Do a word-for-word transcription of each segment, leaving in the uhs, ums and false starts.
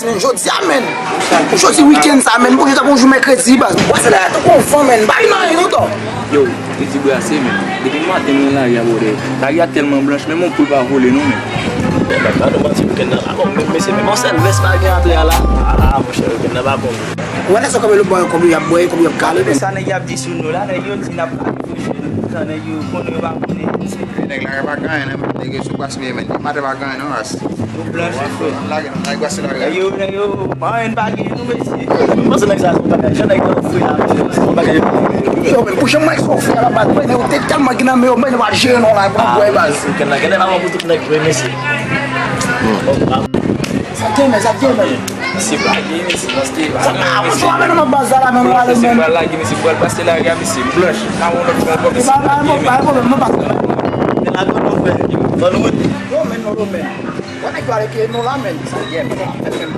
Men jodi a, men. Jodi wikenn sa, men. Bon, jodi a bon jou mèkredi, baz. Bwase la tankou yon van, men. Pa gen anyen non, tò. Yo, li di brase, men. Depi maten, mwen lari a, bwodè. Lari a tèlman blanch, menm yon poul pa vole, non, men. Men, baz, pa nou manti, wikenn nan pa bon. Men, mesye, menm yon sèl vès pa gen atè a la. Ah, monchè, wikenn nan pa bon. Ou wè nèg sa yo kanpe lòtbò, yo, kòm y ap bwè, kòm y ap kale, men. Sa nèg y ap di sou nou la, nèg yo di n ap pale fouche nou. Sa nèg yo konnen, yo pa konnen. Nèg la pa gen anyen, non, men. Nèg yo sou plas, men, men. Maten pa gen anyen, non, ras. Nou blanchi, frè. N ap lage, n ap lage brase la. Nèg yo, nèg yo, pa anyen pa gen, nou, mesye. Mwen panse nèg sa se yon bagay, jan nèg yo fre la, mesye, se yon bagay yo fre. Yo, men, pou jan mwen sou fre la, baz, men, yo te tèlman gen nan men yo, men, yo pa jere non la, pou bwè, baz. Gen nan, gen nan, pou tout nèg vre, mesye. Sa gen, men, sa gen, men. Mesye, pa gen, mesye, paske. Sa pa, pou jwe, men, nan baz la, men, nou ale, men. Mesye, pa lage, mesye, pral pase lari a, mesye, blanch. Pa yon lòt fwa ankò, mesye, pa gen, men. Yo, men, non, yo, men. Wè nèg yo ale ke nou la, men. Sa l ye, men, nou ap fè, men.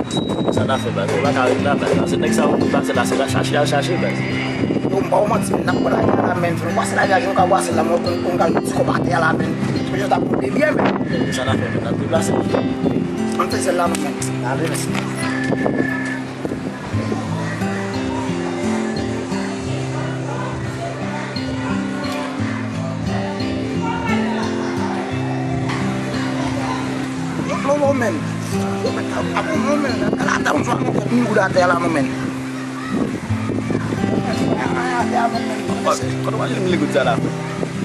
Sa n ap fè, baz? Ou pa ka ret la, baz. Se nèg sa yo ki pase la, se la chache, al chache, baz. Yo, m pa w manti, men, n ap pran lari a la, men. Fò n pase lari a, jan w ka pase la, mwen, konn, konn gade ti kòb atè a la, men. Ti mesye ta pran byen, men. Sa n ap fè, men, n ap deplase. Ann fè sèl la, non, men. Ale, men. Yo, men. Yo, men, a, a, bon, men. Ala, ta yon swa nou fè mil goud atè la, non, men. Kote w ale mil goud sa la?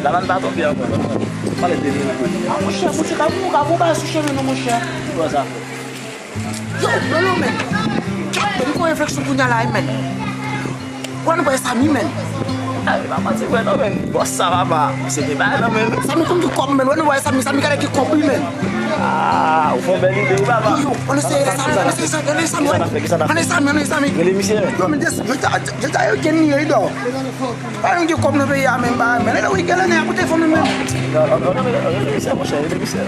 Lavann pa tonbe ankò, non. Pale de mil goud. A, monchè, monchè, ka pou, ka pou bay sou chemen, non, monchè. Ki bò sa? Yo, Lolo, men. Kèt, men, m fè yon refleksyon kounye a la, men. Wè nou wè Samy, men. Ay, pa manti, wè non, men. Bòs sa, papa. Se te bay non, men. Samy konn ki kòb, men. Wè nou wè Samy, Samy gade ki kòb, wi, men. Ah, ou fè yon bèl ide, wi, papa. Yo, yo, ann eseye Samy, ann eseye Samy, ann eseye Samy, ann eseye Samy, ann eseye Samy. Rele misye, men. Yo, men, yo ta, yo ta, yo gen li, yo. Pa yon gen kòb nan peyi a, men, ba, men, lè wi, gen lè nèg a koute fò nou, men. Non, non, non, non, rele misye, monchè, rele misye.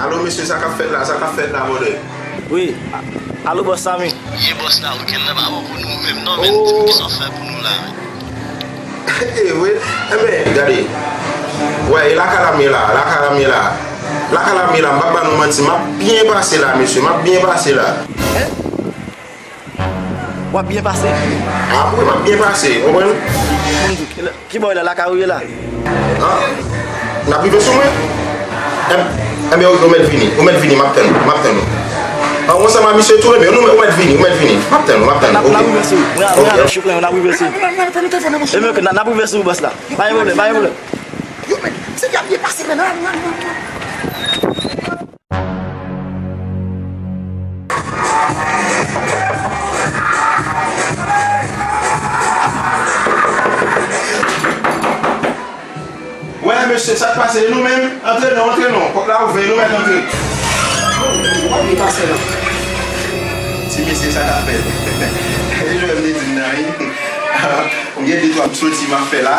Alo, mesye, sa k ap fèt la? Sa k ap fèt la, brother? Wi. A-, alo, bòs Samy. Ye, bòs la, wikenn nan pa bon pou nou menm, non, men. Oh. Kisa w fè pou nou la, men? E vre? Enben, gade. Wè, e lakay la m ye la, lakay la m ye la. Lakay la m ye la, m p ap ba nou manti, m ap byen pase la, mesye, m ap byen pase la. Hein? W ap byen pase? Ah, wi, m ap byen pase, w konprann? Moun di, ki, ki bò w ye la, lakay ou ye la? Hein? N ap rive sou mwen? Enben, ou mèt vini, ou mèt vini, m ap tann ou, m ap tann ou. Ah, ou ansanm ak misye tou, enben, ou mèt vini, ou mèt vini. M ap tann ou, m ap tann ou. N ap, n ap rive sou ou. Mwen, mwen avè Chouplè, n ap rive sou ou. E men, n ap rive sou ou, bòs la. Pa gen pwoblèm, pa gen pwoblèm. Yo, men, se byen, byen pase, men. Nan, nan, nan, nan. Wè, mesye, sa k pase? E nou menm? Antre non, antre non. Pòt la ouvè, e nou mèt antre. Wè, li pase la. Ti mesye, sa k ap fèt? E jwè m te di n nan, wi. M gen de twa m soti m ap fè la.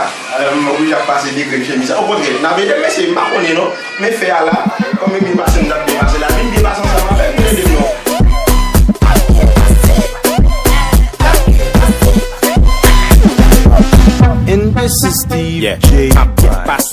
M oblije ap pase de grenn chemiz. Okontrè, n ap ede mesye, m pa konnen non. Men fè a la, kòm m vin pase, m t ap byen pase la, vin byen pase ansanm avè m, ede m non. And this is Steve J. Ap byen pase.